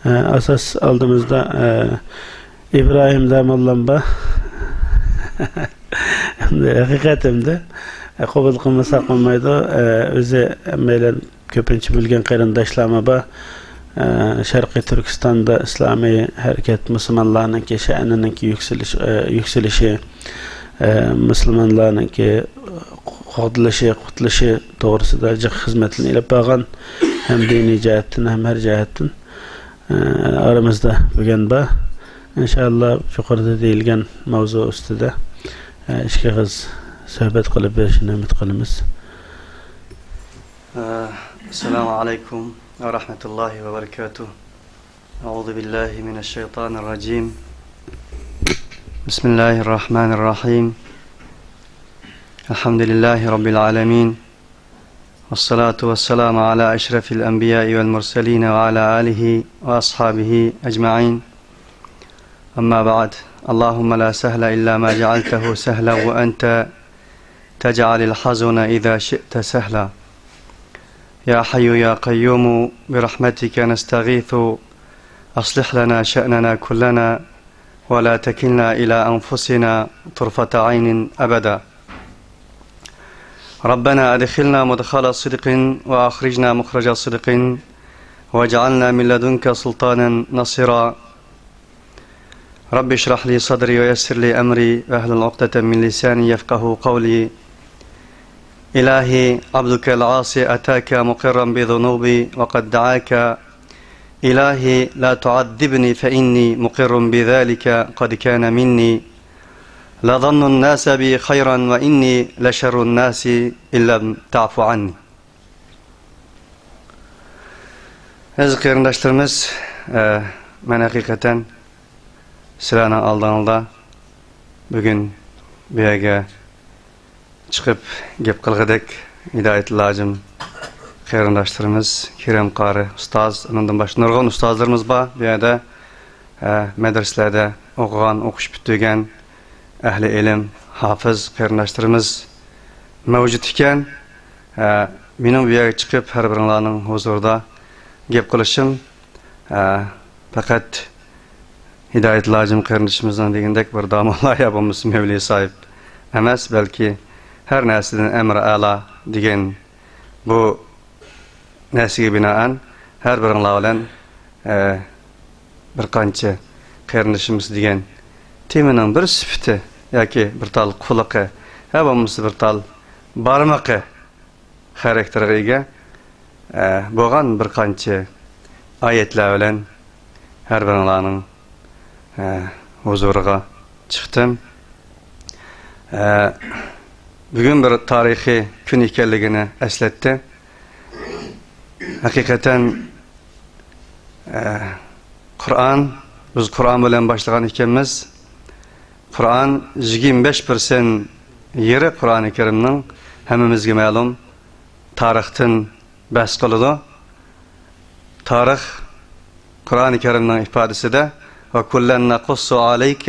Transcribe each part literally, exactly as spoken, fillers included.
ئە، ئاساس ئالدىمىزدا، ئە، ئىبراھىم داموللام بار. ئەمدى ھەقىقەت ئەمدى، ئە، قوبۇل قىلمىساق بولمايدۇ. ئە، ئۆزى ھەممەيلەن كۆپىنچە بىلگەن قېرىنداشلارمۇ بار. ئە، شەرقىي تۈركىستاندا ئىسلامىي ھەرىكەت، مۇسۇلمانلارنىڭكى شەئنىنىڭكى يۈكسىلىش-، ئە، يۈكسىلىشى، ئە، مۇسۇلمانلارنىڭكى قوغدىلىشى، قۇتۇلۇشى توغرىسىدا جىق خىزمەتلىرىنى ئېلىپ بارغان، ھەم دىنىي جەھەتتىن، ھەم ھەر جەھەتتىن. ئە، ئارىمىزدا بۈگۈن بار. ئىنشائاللا، يۇقىرىدا دېيىلگەن ماۋزۇ ئۈستىدە، ئە، ئىككى ئېغىز سۆھبەت قىلىپ بېرىشىنى ئۈمىد قىلىمىز. ئە، ئەسسالامۇ ئەلەيكۇم ۋە رەھمەتۇللاھى ۋە بەرىكاتۇھ. أعوذ بالله من الشيطان الرجيم. بسم الله الرحمن الرحيم. الحمد لله رب العالمين. والصلاة والسلام على أشرف الأنبياء والمرسلين وعلى آله وأصحابه أجمعين. أما بعد. اللهم لا سهل إلا ما جعلته سهلا وأنت تجعل الحزن إذا شئت سهلا. يا حي يا قيوم برحمتك نستغيث، أصلح لنا شأننا كلنا ولا تكلنا إلى أنفسنا طرفة عين أبدا. ربنا أدخلنا مدخل صدق وأخرجنا مخرج صدق واجعلنا من لدنك سلطانا نصيرا. رب اشرح لي صدري ويسر لي أمري واحلل عقدة من لساني يفقهوا قولي. إلهي، عبدك العاصي أتاك مقرا بذنوبي وقد دعاك. إلهي، لا تعذبني فإني مقر بذلك قد كان مني. لظن الناس بي خيرا وإني لشر الناس إن لم تعف عني. ئەزىز قېرىنداشلىرىمىز، ئە، مەن ھەقىقەتەن سىلەرنىڭ ئالدىڭلاردا بۈگۈن بۇ يەرگە چىقىپ گەپ قىلغۇدەك ھىدايەتۇللا ھاجىم قېرىنداشلىرىمىز، كېرەم قارى ئۇستاز، ئۇنىڭدىن باشقا نۇرغۇن ئۇستازلىرىمىز بار بۇ يەردە. ئە، مەدرىسىلەردە ئوقۇغان، ئوقۇش پۈتتۈرگەن ئەھلى ئىلىم، ھافىز قېرىنداشلىرىمىز مەۋجۇت ئىكەن. ئە، مېنىڭ بۇ يەرگە چىقىپ ھەر بىرىڭلارنىڭ ھۇزۇرىدا گەپ قىلىشىم، ئە، پەقەت ھىدايەتۇللا ھاجىم قېرىندىشىمىزنىڭ دېگىنىدەك بىر داموللا يا بولمىسا مەۋلىي ساھىب ئەمەس، بەلكى ھەر نەرسىدىن ئەمرى ئەلا دېگەن بۇ نەرسىگە بىنائەن ھەر بىرىڭلار بىلەن، ئە، بىر قانچە قېرىندىشىمىز دېگەن تېمىنىڭ بىر سۈپىتى ياكى بىر تال قۇلىقى، يا بولمىسا بىر تال بارمىقى خاراكتېرىغا ئىگە، ئە، بولغان بىر قانچە ئايەتلەر بىلەن ھەر بىرىڭلارنىڭ، ئە، ھۇزۇرىغا چىقتىم. ئە، بۈگۈن بىر تارىخىي كۈن ئىكەنلىكىنى ئەسلەتتى. ھەقىقەتەن، ئە، قۇرئان، بىز قۇرئان بىلەن باشلىغان ئىكەنمىز. قۇرئان يىگىرمە بەش پىرسەنت يېرى قۇرئانى كەرىمنىڭ ھەممىمىزگە مەلۇم تارىختىن بەھس قىلىدۇ. تارىخ قۇرئانى كەرىمنىڭ ئىپادىسىدە، وكلا نقص عليك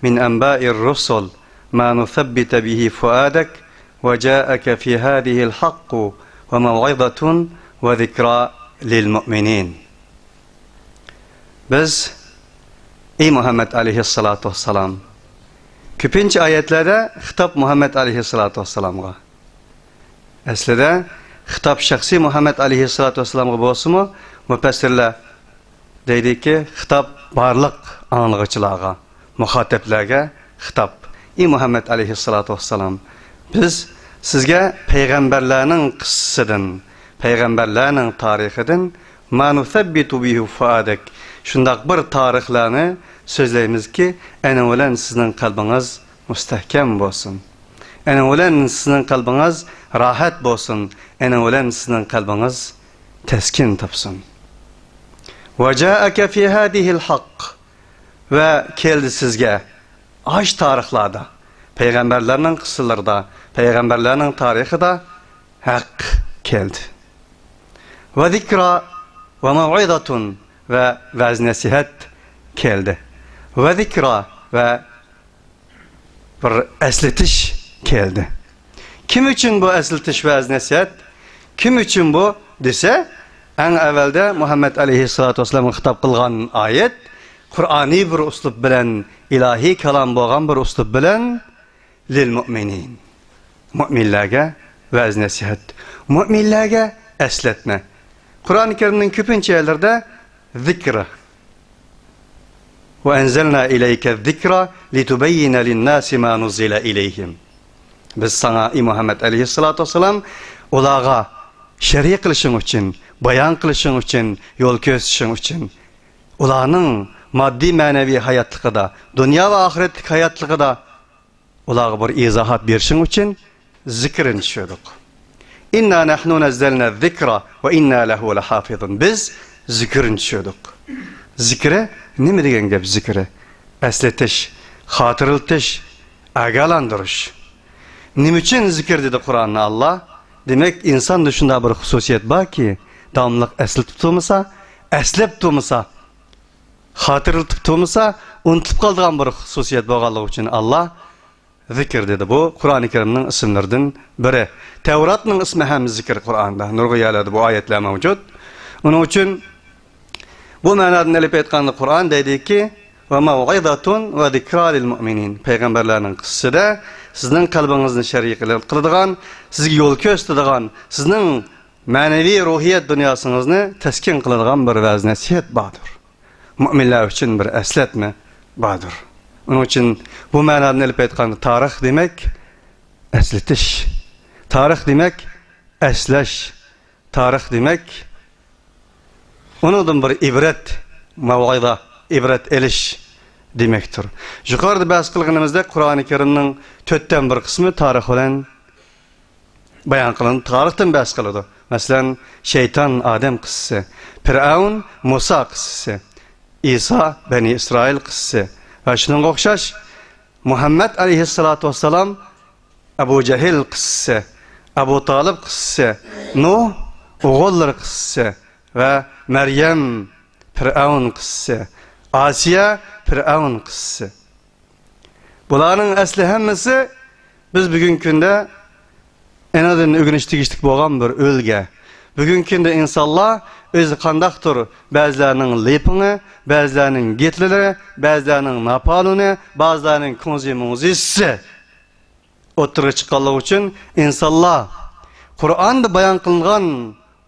من أنباء الرسل ما نثبت به فؤادك وجاءك في هذه الحق وموعظة وذكرى للمؤمنين. بىز، ئەي مۇھەممەد ئەلەيھىسسالاتۇ ۋەسسالام، كۆپىنچە ئايەتلەردە خىتاب مۇھەممەد ئەلەيھىسسالاتۇ ۋەسسالامغا. ئەسلىدە خىتاب شەخسىي مۇھەممەد ئەلەيھىسسالاتۇ ۋەسسالامغا بولسىمۇ، مۇپەسسىرلەر دەيدىكى، خىتاب بارلىق ئاڭلىغۇچىلارغا، مۇخاتەپلەرگە خىتاب. ئى مۇھەممەد ئەلەيھىسسالاتۇ ۋەسسالام، بىز سىزگە پەيغەمبەرلەرنىڭ قىسسىسىدىن، پەيغەمبەرلەرنىڭ تارىخىدىن، ما نۇسەببىتۇ بىھى فۇئادەك، شۇنداق بىر تارىخلارنى سۆزلەيمىزكى، ئەنىڭ بىلەن سىزنىڭ قەلبىڭىز مۇستەھكەم بولسۇن. ئەنىڭ بىلەن سىزنىڭ قەلبىڭىز راھەت بولسۇن. ئەنىڭ بىلەن سىزنىڭ قەلبىڭىز تەسكىن تاپسۇن. ۋە جائەكە فى ھازىھىل ھەق، ۋە كەلدى سىزگە ئاشۇ تارىخلاردا، پەيغەمبەرلەرنىڭ قىسسىلىرىدا، پەيغەمبەرلەرنىڭ تارىخىدا ھەق كەلدى. ۋە زىكرا ۋە مەۋئىزەتۇن، ۋە ۋەز-نەسىھەت كەلدى. ۋە زىكرا، ۋە بىر ئەسلىتىش كەلدى. كىم ئۈچۈن بۇ ئەسلىتىش، ۋەز-نەسىھەت؟ كىم ئۈچۈن بۇ دېسە، ئەڭ ئەۋۋەلدە مۇھەممەد ئەلەيھىسسالاتۇ ۋەسسالامغا خىتاب قىلغان ئايەت قۇرئانىي بىر ئۇسلۇب بىلەن، ئىلاھىي كالام بولغان بىر ئۇسلۇب بىلەن، لىل مۇئمىنىن، مۇئمىنلەرگە ۋەز نەسىھەت، مۇئمىنلەرگە ئەسلەتمە. قۇرئانى كەرىمنىڭ كۆپىنچە يەرلىرىدە ذىكر، ۋە ئەنزەلنا ئىلەيكە ذىكرا لىتۇبەييىنە لىنناسى ما نۇززىلە ئىلەيھىم. بىز ساڭا، ئى مۇھەممەد ئەلەيھىسسالاتۇ ۋەسسالام، ئۇلارغا شەرھ قىلىشىڭ ئۈچۈن، بايان قىلىشىڭ ئۈچۈن، يول كۆرسىتىشىڭ ئۈچۈن، ئۇلارنىڭ ماددىي مەنىۋى ھاياتلىقىدا، دۇنيا ۋە ئاخىرەتلىك ھاياتلىقىدا ئۇلارغا بىر ئىزاھات بېرىشىڭ ئۈچۈن زىكرىنى چۈشۈردۇق. ئىننا نەھنۇ نەززەلنە زىكرا ۋە ئىننا لەھۇ لەھافىزۇن. بىز زىكرىنى چۈشۈردۇق. زىكرى نېمە دېگەن گەپ زىكرى؟ ئەسلىتىش، خاتىرىلىتىش، ئاگاھلاندۇرۇش. نېمە ئۈچۈن زىكىر دېدى قۇرئاندا ئاللا؟ دېمەك، ئىنساندا شۇنداق بىر خۇسۇسىيەت باركى، داۋاملىق ئەسلىتىپ تۇرمىسا، ئەسلەپ تۇرمىسا، خاتىرىلىتىپ تۇرمىسا، ئۇنتۇلۇپ قالىدىغان بىر خۇسۇسىيەت بولغانلىقى ئۈچۈن ئاللا زىكىر دېدى. بۇ قۇرئانى كەرىمنىڭ ئىسىملىرىدىن بىرى. تەۋراتنىڭ ئىسمى ھەم زىكىر قۇرئاندا. نۇرغۇن يەرلەردە بۇ ئايەتلەر مەۋجۇت. ئۇنىڭ ئۈچۈن بۇ مەنادىن ئېلىپ ئېيتقاندا قۇرئان دەيدىكى، ۋە مەۋئىزەتۇن ۋە زىكرا لىل مۇئمىنىن. پەيغەمبەرلەرنىڭ قىسسىسىدە سىزنىڭ قەلبىڭىزنى شەرھ قىلىدىغان، سىزگە يول كۆرسىتىدىغان، سىزنىڭ مەنىۋى روھىيەت دۇنياسىڭىزنى تەسكىن قىلىدىغان بىر ۋەز نەسىھەت باردۇر. مۇئمىنلار ئۈچۈن بىر ئەسلەتمە باردۇر. ئۇنىڭ ئۈچۈن بۇ مەنادىن ئېلىپ ئېيتقاندا تارىخ دېمەك ئەسلىتىش. تارىخ دېمەك ئەسلەش. تارىخ دېمەك ئۇنىڭدىن بىر ئىبرەت، مەۋئىزە، ئىبرەت ئېلىش دېمەكتۇر. يۇقىرىدا بەھس قىلغىنىمىزدەك قۇرئانى كەرىمنىڭ تۆتتىن بىر قىسمى تارىخ بىلەن بايان قىلىنىپ، تارىختىن بەھس قىلىدۇ. مەسىلەن، شەيتان ئادەم قىسسىسى، پىرئەۋن مۇسا قىسسىسى، ئىسا بەنى ئىسرائىل قىسسىسى ۋە شۇنىڭغا ئوخشاش مۇھەممەد ئەلەيھىسسالاتۇ ۋەسسالام ئەبۇ جەھىل قىسسىسى، ئەبۇ تالىپ قىسسىسى، نۇھ ئوغۇللىرى قىسسىسى ۋە مەريەم پىرئەۋن قىسسىسى، ئاسىيە پىرئەۋن قىسسىسى. بۇلارنىڭ ئەسلى ھەممىسى بىز بۈگۈنكى كۈندە ئېنىڭدىن ئۆگىنىش تېگىشلىك بولغان بىر ئۈلگە. بۈگۈنكى كۈندە ئىنسانلار ئۆزى قانداقتۇر، بەزىلەرنىڭ لېپىڭى، بەزىلەرنىڭ گىتلېرى، بەزىلەرنىڭ ناپالېئونى، بەزىلەرنىڭ كۇڭزى مۇڭزىسى ئوتتۇرىغا چىققانلىقى ئۈچۈن ئىنسانلار قۇرئاندا بايان قىلىنغان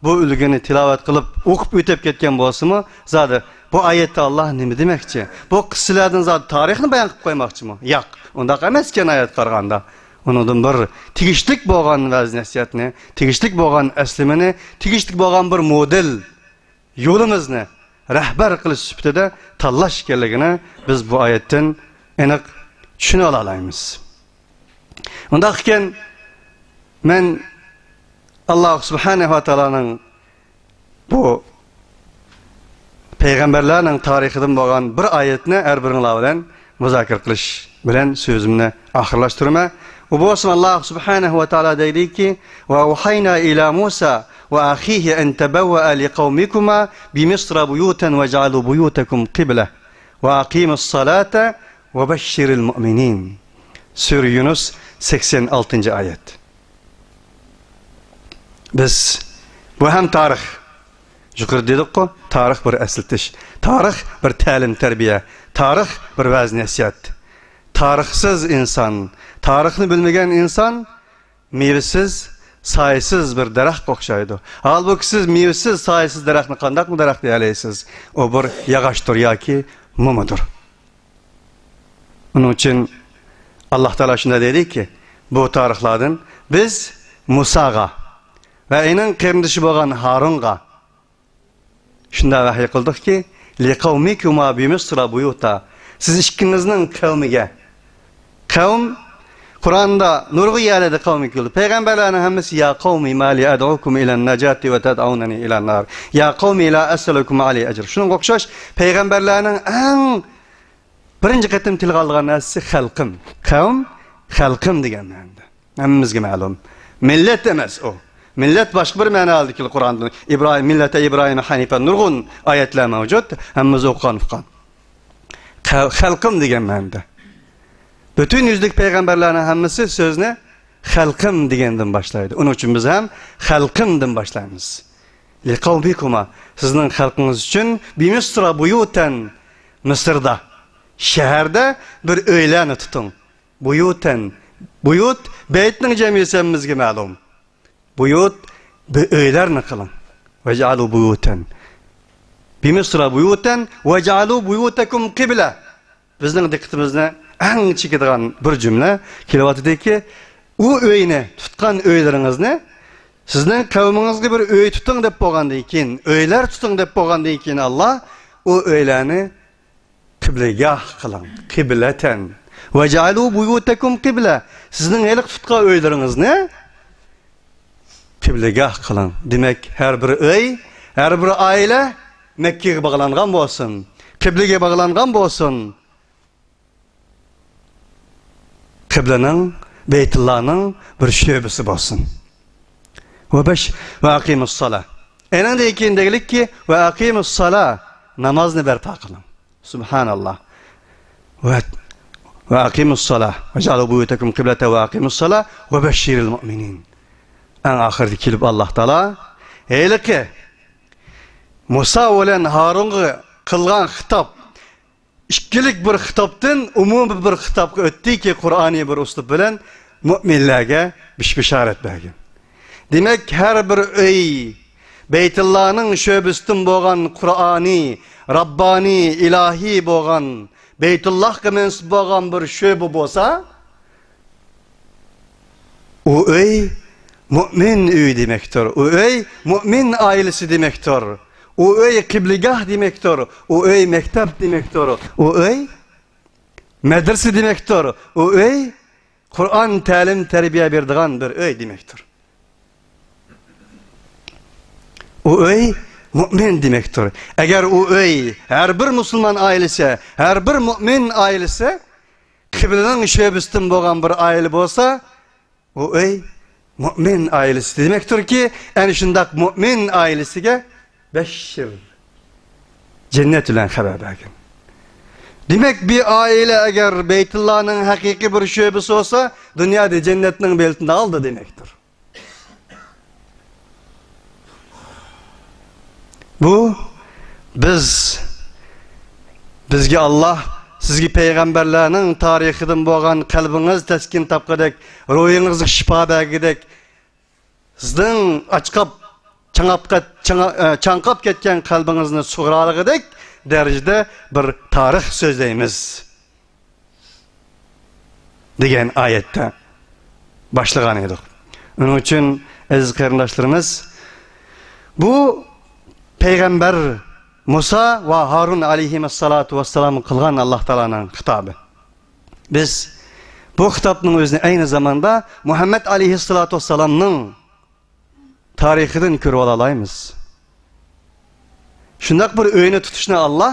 بۇ ئۈلگىنى تىلاۋەت قىلىپ، ئوقۇپ ئۆتۈپ كەتكەن بولسىمۇ، زادى بۇ ئايەتتە ئاللا نېمە دېمەكچى؟ بۇ قىسسىلەردىن زادى تارىخنى بايان قىلىپ قويماقچىمۇ؟ ياق، ئۇنداق ئەمەسكەن ئايەتكە قارىغاندا. ئۇنىڭدىن بىر تېگىشلىك بولغان ۋەز نەسىھەتنى، تېگىشلىك بولغان ئەسلىمىنى، تېگىشلىك بولغان بىر مودېل يولىمىزنى رەھبەر قىلىش سۈپىتىدە تاللاش ئىكەنلىكىنى بىز بۇ ئايەتتىن ئېنىق چۈشىنىۋالالايمىز. ئۇنداق ئىكەن، مەن ئاللا سۇبھانەھۇ ۋە تائالانىڭ بۇ پەيغەمبەرلەرنىڭ تارىخىدىن بولغان بىر ئايەتنى ھەر بىرىڭلار بىلەن مۇزاكىرە قىلىش بىلەن سۆزۈمنى ئاخىرلاشتۇرىمەن. ئۇ بولسىمۇ ئاللا سۇبھانەھۇ ۋە تائالا دەيدىكى، ۋە ئەۋھەينا ئىلا مۇسا ۋە ئەخىھى ئەن تەبەۋۋەئە لىقەۋمىكۇما بىمىسرە بۇيۇتەن ۋەجئەلۇ بۇيۇتەكۇم قىبلە ۋە ئەقىمۇسسالاتا ۋە بەششىرىل مۇئمىنىن. سۈرە يۇنۇس، سەكسەن ئالتىنچى ئايەت. بىز، بۇ ھەم تارىخ. يۇقىرىدا دېدۇققۇ، تارىخ بىر ئەسلىتىش، تارىخ بىر تەلىم-تەربىيە، تارىخ بىر ۋەز-نەسىھەت. تارىخسىز ئىنسان، تارىخنى بىلمىگەن ئىنسان مېۋىسىز، سايىسىز بىر دەرەخكە ئوخشايدۇ. ھالبۇكى، سىز مېۋىسىز، سايىسىز دەرەخنى قانداقمۇ دەرەخ دېيەلەيسىز؟ ئۇ بىر ياغاچتۇر ياكى مومىدۇر. ئۇنىڭ ئۈچۈن ئاللا تائالا شۇنداق دېدىكى، بۇ تارىخلاردىن بىز مۇساغا ۋە ئېنىڭ قېرىندىشى بولغان ھارۇنغا شۇنداق ۋەھىي قىلدۇقكى، لىقەۋمىكۇما بىمىسرە بۇيۇتا. سىز ئىككىڭىزنىڭ قەۋمىگە. قەۋم، قۇرئاندا نۇرغۇن يەرلەردە قەۋمى كېلىدۇ. پەيغەمبەرلەرنىڭ ھەممىسى، يا قەۋمى ما لى ئەدئۇكۇم ئىلەن نەجاتى ۋە تەدئۇنەنى ئىلەن نار. يا قەۋمى لا ئەسئەلۇكۇم ئەلەيھى ئەجرا. شۇنىڭغا ئوخشاش پەيغەمبەرلەرنىڭ ئەڭ بىرىنچى قېتىم تىلغا ئالغان نەرسىسى خەلقىم. قەۋم، خەلقىم دېگەن مەنىدە. ھەممىمىزگە مەلۇم. مىللەت ئەمەس ئۇ. مىللەت باشقا بىر مەنادا كېلىدۇ قۇرئاندا. ئىبراھىم، مىللەتە ئىبراھىم ھەنىفە، نۇرغۇن ئايەتلەر مەۋجۇت. ھەممىمىز ئوقۇغان، ئۇققان. خە-، خەلقىم دېگەن مەنىدە. پۈتۈن يۈزلۈك پەيغەمبەرلەرنىڭ ھەممىسى سۆزنى خەلقىم دېگەندىن باشلايدۇ. ئۇنىڭ ئۈچۈن بىز ھەم خەلقىمدىن باشلايمىز. لقومكما، سىزنىڭ خەلقىڭىز ئۈچۈن، بمصر بيوتا، مىسىردا، شەھەردە بىر ئۆيلەرنى تۇتۇڭ. بيوتا، بيوت، بەيتنىڭ جەمئىسى ھەممىمىزگە مەلۇم. بيوت، بىر ئۆيلەرنى قىلىڭ. واجعلوا بيوتا، بمصر بيوتا، واجعلوا بيوتكم قبلة. بىزنىڭ دىققىتىمىزنى ئەڭ چېكىدىغان بىر جۈملە كېلىۋاتىدۇكى، ئۇ ئۆينى، تۇتقان ئۆيلىرىڭىزنى، سىزنىڭ قەۋمىڭىزگە بىر ئۆي تۇتۇڭ دەپ بولغاندىن كېيىن، ئۆيلەر تۇتۇڭ دەپ بولغاندىن كېيىن، ئاللا ئۇ ئۆيلەرنى قىبلىگاھ قىلىڭ، قىبلەتەن. ۋەجئەلۇ بۇيۇتەكۇم قىبلە. سىزنىڭ ھېلىقى تۇتقان ئۆيلىرىڭىزنى قىبلىگاھ قىلىڭ. دېمەك، ھەر بىر ئۆي، ھەر بىر ئائىلە مەككىگە باغلانغان بولسۇن، قىبلىگە باغلانغان بولسۇن. قىبلىنىڭ، بەيتۇللانىڭ بىر شۆبىسى بولسۇن. ۋە بەش، ۋە ئەقىمۇسسالا. ئېنىڭدىن كېيىن دېگىلىككى، ۋە ئەقىمۇسسالا، نامازنى بەرپا قىلىڭ. سۇبھاناللا. ۋە، ۋە ئەقىمۇسسالا. ۋەجئەلۇ بۇيۇتەكۇم قىبلەتە ۋە ئەقىمۇسسالا ۋە بەششىرىل مۇئمىنىن. ئەڭ ئاخىرىدا كېلىپ ئاللا تائالا ھېلىقى مۇسا بىلەن ھارۇنغا قىلغان خىتاب، ئىككىلىك بىر خىتابتىن ئومۇمىي بىر خىتابقا ئۆتتىكى، قۇرئانىي بىر ئۇسلۇب بىلەن مۇئمىنلەرگە بىش-، بىشارەت بەرگەن. دېمەك، ھەر بىر ئۆي بەيتۇللانىڭ شۆبىسىدىن بولغان، قۇرئانىي، راببانىي، ئىلاھىي بولغان، بەيتۇللاھقا مەنسۇپ بولغان بىر شۆبە بولسا، ئۇ ئۆي مۇئمىن ئۆيى دېمەكتۇر. ئۇ ئۆي مۇئمىن ئائىلىسى دېمەكتۇر. ئۇ ئۆي قىبلىگاھ دېمەكتۇر. ئۇ ئۆي مەكتەپ دېمەكتۇر. ئۇ ئۆي مەدرىسە دېمەكتۇر. ئۇ ئۆي قۇرئان تەلىم تەربىيە بېرىدىغان بىر ئۆي دېمەكتۇر. ئۇ ئۆي مۇئمىن دېمەكتۇر. ئەگەر ئۇ ئۆي ھەر بىر مۇسۇلمان ئائىلىسى، ھەر بىر مۇئمىن ئائىلىسى قىبلىنىڭ شۆبىسىدىن بولغان بىر ئائىلە بولسا، ئۇ ئۆي مۇئمىن ئائىلىسى دېمەكتۇركى، ئەنە شۇنداق مۇئمىن ئائىلىسىگە بەششىر، جەننەت بىلەن خەۋەر بەرگىن. دېمەك، بىر ئائىلە ئەگەر بەيتۇللانىڭ ھەقىقىي بىر شۆبىسى بولسا، دۇنيادا جەننەتنىڭ بېلىتىنى ئالدى دېمەكتۇر. بۇ بىز، بىزگە ئاللا سىزگە پەيغەمبەرلەرنىڭ تارىخىدىن بولغان قەلبىڭىز تەسكىن تاپقۇدەك، روھىڭىزغا شىپا بەرگۈدەك، سىزنىڭ ئاچقاپ، چاڭاپ كەت-، چاڭا-، ئە، چاڭقاپ كەتكەن قەلبىڭىزنى سۇغۇرالىغۇدەك دەرىجىدە بىر تارىخ سۆزلەيمىز. دېگەن ئايەتتە باشلىغان ئىدۇق. ئۇنىڭ ئۈچۈن، ئەزىز قېرىنداشلىرىمىز، بۇ پەيغەمبەر مۇسا ۋە ھارۇن ئەلەيھىمۇسسالاتۇ ۋەسسالامغا قىلغان ئاللا تائالانىڭ خىتابى. بىز بۇ خىتابنىڭ ئۆزىنى ئەينى زاماندا مۇھەممەد ئەلەيھىسسالاتۇ ۋەسسالامنىڭ تارىخىدىن كۆرۈۋالالايمىز. شۇنداق بىر ئۆينى تۇتۇشنى ئاللا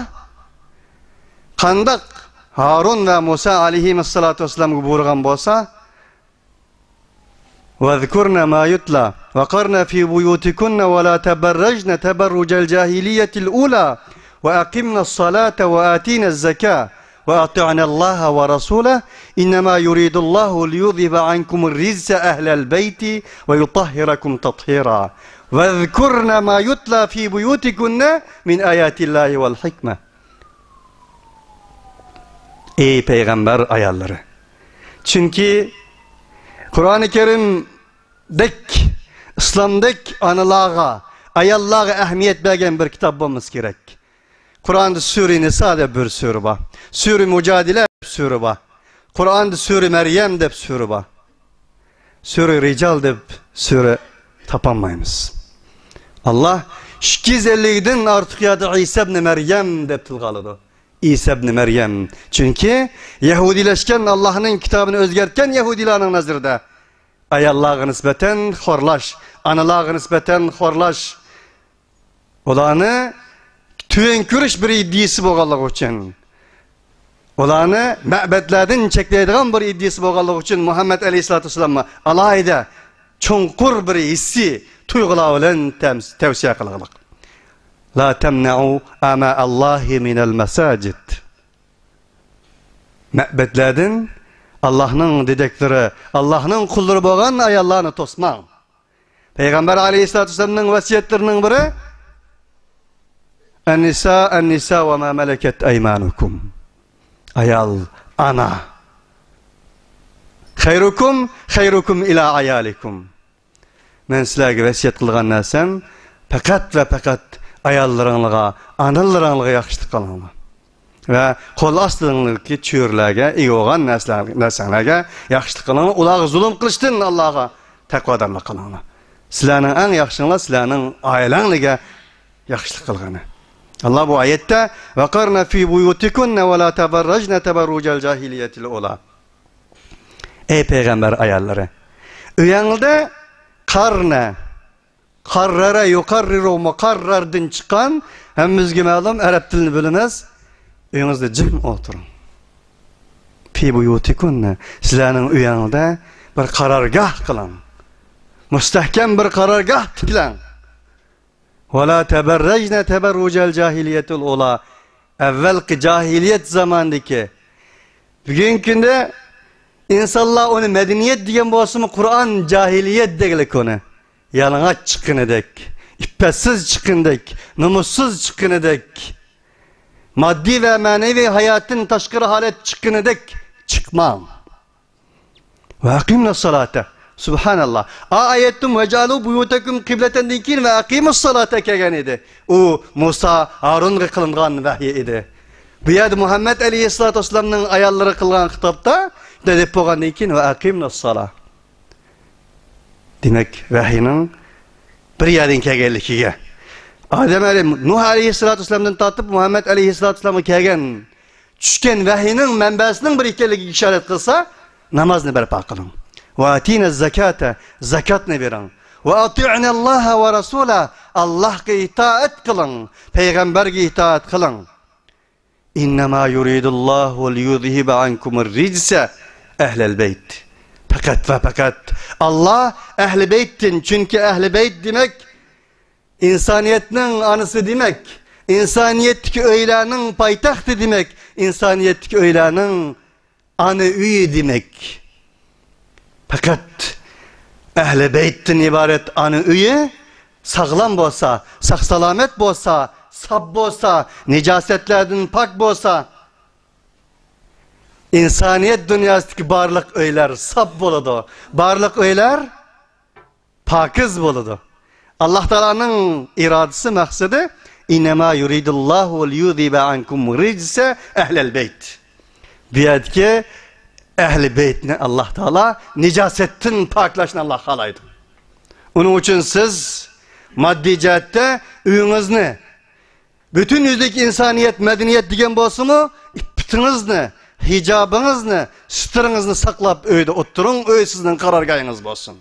قانداق ھارۇن ۋە مۇسا ئەلەيھىمۇسسالاتۇ ۋەسسالامغا بۇيرۇغان بولسا، واذكرن ما يتلى وقرن في بيوتكن ولا تبرجن تبرج الجاهلية الأولى وأقمن الصلاة وآتين الزكاة وأطعن الله ورسوله إنما يريد الله ليذهب عنكم الرجس أهل البيت ويطهركم تطهيرا. واذكرن ما يتلى في بيوتكن من آيات الله والحكمة. ئەي پەيغەمبەر ئاياللىرى! چۈنكى قۇرئانى كەرىمدەك، ئىسلامدەك ئانىلارغا، ئاياللارغا ئەھمىيەت بەرگەن بىر كىتاب بولمىسا كېرەك. قۇرئاندا سۈرە نىسا دەپ بىر سۈرە بار. سۈرە مۇجادىلە دەپ سۈرە بار. قۇرئاندا سۈرە مەريەم دەپ سۈرە بار. سۈرە رىجال دەپ سۈرە تاپالمايمىز. ئاللا ئىككى يۈز ئەللىكتىن ئارتۇق يەردە ئىسا ئىبنى مەريەم دەپ تىلغا ئالىدۇ. ئىسا ئىبنى مەريەم. چۈنكى يەھۇدىيلەشكەن، ئاللانىڭ كىتابىنى ئۆزگەرتكەن يەھۇدىيلارنىڭ نەزىرىدە ئاياللارغا نىسبەتەن خورلاش، ئانىلارغا نىسبەتەن خورلاش، ئۇلارنى تۆۋەن كۆرۈش بىر ئىدىيىسى بولغانلىقى ئۈچۈن، ئۇلارنى مەبەدلەردىن چەكلەيدىغان بىر ئىدىيىسى بولغانلىقى ئۈچۈن، مۇھەممەد ئەلەيھىسسالاتۇ ۋەسسالامغا ئالاھىدە چوڭقۇر بىر ھېسسىي تۇيغۇلار بىلەن تەم-، تەۋسىيە قىلغانلىق. لا تمنعوا أماء الله من المساجد. مەبەدلەردىن ئاللانىڭ دېدەكلىرى، ئاللانىڭ قۇللىرى بولغان ئاياللارنى توسماڭ. پەيغەمبەر ئەلەيھىسسالاتۇ ۋەسسالامنىڭ ۋەسىيەتلىرىنىڭ بىرى، «ئەننىسا، ئەننىسا ۋە ما مەلەكەت ئەيمانۇكۇم.» ئايال، ئانا. «خەيرۇكۇم، خەيرۇكۇم ئىلا ئايالىكۇم.» مەن سىلەرگە ۋەسىيەت قىلغان نەرسەم پەقەت ۋە پەقەت ئاياللىرىڭلارغا، ئانىلىرىڭلارغا ياخشىلىق قىلىڭلار. ۋە قول ئاستىڭدىكى چۆرىلەرگە، ئىگە بولغان نەرسىلەر-، نەرسەڭلارگە ياخشىلىق قىلىڭلار. ئۇلارغا زۇلۇم قىلىشتىن ئاللاغا تەقۋادارلىق قىلىڭلار. سىلەرنىڭ ئەڭ ياخشىڭلار سىلەرنىڭ ئائىلەڭلارگە ياخشىلىق قىلغىنى. ئاللا بۇ ئايەتتە، «ۋەقەرنە فى بۇيۇتىكۇننە ۋە لا تەبەررەجنە تەبەررۇجەل جاھىلىيەتىل ئۇلا.» ئەي پەيغەمبەر ئاياللىرى، ئۆيەڭلىدە قارنە، قاررەرە يۇقاررىرۇ مۇقارراردىن چىققان، ھەممىمىزگە مەلۇم، ئەرەب تىلىنى بىلىمىز. ئۆيىڭىزدە جىم ئولتۇرۇڭ. فى بۇيۇتىكۇننە، سىلەرنىڭ ئۆيەڭلىدە بىر قارارگاھ قىلىڭ. مۇستەھكەم بىر قارارگاھ تىكلەڭ. ۋەلا تەبەررەجنە تەبەررۇجەل جاھىلىيەتىل ئۇلا. ئەۋۋەلقى جاھىلىيەت زامانىدىكى. بۈگۈنكى كۈندە ئىنسانلار ئۇنى مەدەنىيەت دېگەن بولسىمۇ، قۇرئان جاھىلىيەت دېگىلى كونا. يالىڭاچ چىققىنىدەك، ئىپپەتسىز چىققىنىدەك، نومۇسسىز چىققىنىدەك، ماددىي ۋە مەنىۋى ھاياتتىن تاشقىرى ھالەت چىققىنىدەك چىقماڭ. ۋە ئەقىمۇس سالاتا. سۇبھاناللا. ئا ئايەتتىن «ۋەجئالۇ بۇيۇتەكۇم قىبلەتەن»دىن كېيىن «ۋە ئەقىمۇس سالاتا» كەلگەن ئىدى. ئۇ مۇسا، ھارۇنغا قىلىنغان ۋەھىي ئىدى. بۇ يەردە مۇھەممەد ئەلەيھىسسالاتۇ ۋەسسالامنىڭ ئاياللىرىغا قىلغان خىتابتا دەپ بولغاندىن كېيىن «ۋە ئەقىمۇس سالا». دېمەك، ۋەھىينىڭ بىر يەردىن كەلگەنلىكىگە، ئادەم ئەلەي-، نۇھ ئەلەيھىسسالاتۇ ۋەسسالامدىن تارتىپ مۇھەممەد ئەلەيھىسسالاتۇ ۋەسسالامغا كەلگەن چۈشكەن ۋەھىينىڭ مەنبەسىنىڭ بىر ئىكەنلىكىگە ئىشارەت قىلسا، نامازنى بەرپا قىلىڭ. «ۋە ئاتىنەز زاكاتە»، زاكاتنى بېرىڭ. «ۋە ئاتىئنەللاھە ۋە رەسۇلە»، ئاللاھقا ئىتائەت قىلىڭ، پەيغەمبەرگە ئىتائەت قىلىڭ. «ئىننەما يۇرىدۇللاھۇ لىيۇزھىبە ئەنكۇمۇر رىجسە ئەھلەل بەيت.» پەقەت ۋە پەقەت ئاللا ئەھلى بەيتتىن، چۈنكى ئەھلى بەيت دېمەك، ئىنسانىيەتنىڭ ئانىسى دېمەك، ئىنسانىيەتتىكى ئۆيلەرنىڭ پايتەختى دېمەك، ئىنسانىيەتتىكى ئۆيلەرنىڭ ئانا ئۆيى دېمەك. پەقەت ئەھلى بەيتتىن ئىبارەت ئانا ئۆيى ساغلام بولسا، ساق-سالامەت بولسا، ساپ بولسا، نىجاسەتلەردىن پاك بولسا، ئىنسانىيەت دۇنياسىدىكى بارلىق ئۆيلەر ساپ بولىدۇ. بارلىق ئۆيلەر پاكىز بولىدۇ. ئاللا تائالانىڭ ئىرادىسى، مەقسىتى، «ئىننەما يۇرىدۇللاھۇ لىيۇزھىبە ئەنكۇمۇر رىجسە ئەھلەل بەيت.» بۇ يەردىكى ئەھلى بەيتنى ئاللا تائالا نىجاسەتتىن پاكلاشنى ئاللا خالايدۇ. ئۇنىڭ ئۈچۈن سىز ماددىي جەھەتتە ئۆيىڭىزنى، پۈتۈن يۈزلۈك ئىنسانىيەت مەدەنىيەت دېگەن بولسىمۇ، ئىپپىتىڭىزنى، ھىجابىڭىزنى، ستىرىڭىزنى ساقلاپ ئۆيدە ئولتۇرۇڭ، ئۆي سىزنىڭ قارارگاھىڭىز بولسۇن.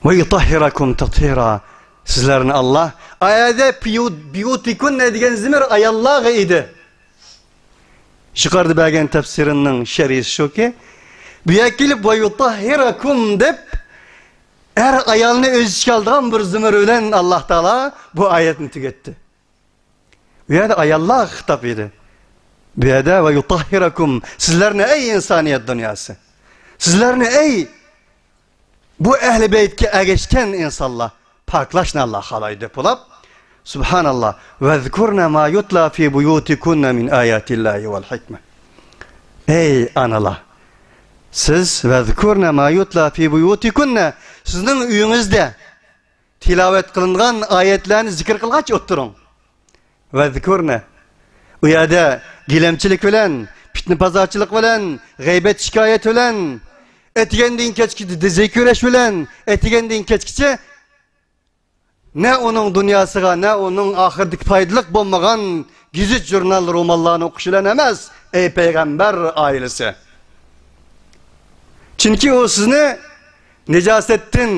«ۋە يۇتەھھىرەكۇم تەتھىرا»، سىزلەرنى ئاللا، ئايەتتە بۇيۇ-، بۇيۇتىكۇننە دېگەن زىمىر ئاياللارغا ئىدى. يۇقىرىدا بەرگەن تەپسىرىمنىڭ شەرھىسى شۇكى، بۇ يەرگە كېلىپ «ۋە يۇتەھھىرەكۇم» دەپ، ئەر ئايالنى ئۆز ئىچىگە ئالىدىغان بىر زىمىر بىلەن ئاللا تائالا بۇ ئايەتنى تۈگەتتى. بۇ يەردە ئاياللارغا خىتاب ئىدى. بۇ يەردە «ۋە يۇتەھھىرەكۇم»، سىزلەرنى ئەي ئىنسانىيەت دۇنياسى، سىزلەرنى ئەي بۇ ئەھلى بەيتكە ئەگەشكەن ئىنسانلار، پاكلاشنى ئاللا خالايدۇ دەپ بولۇپ، سۇبھاناللا. «ۋەزكۇرنە ما يۇتلا فى بۇيۇتىكۇننە مىن ئاياتىللاھى ۋەل ھىكمە.» ئەي ئانىلار، سىز «ۋەزكۇرنە ما يۇتلا فى بۇيۇتىكۇننە»، سىزنىڭ ئۆيىڭىزدە تىلاۋەت قىلىنغان ئايەتلەرنى زىكىر قىلغاچ ئولتۇرۇڭ. «ۋەزكۇرنە»، ئۇ يەردە گىلەمچىلىك بىلەن، پىتنە-پازارچىلىق بىلەن، غەيبەت-شىكايەت بىلەن، ئەتىگەندىن كەچكىچە دىزى كۈرەش بىلەن، ئەتىگەندىن كەچكىچە نە ئۇنىڭ دۇنياسىغا، نە ئۇنىڭ ئاخىرىتىگە پايدىلىق بولمىغان گېزىت-ژۇرنال، رومانلارنى ئوقۇش بىلەن ئەمەس، ئەي پەيغەمبەر ئائىلىسى. چۈنكى ئۇ سىزنى نىجاسەتتىن،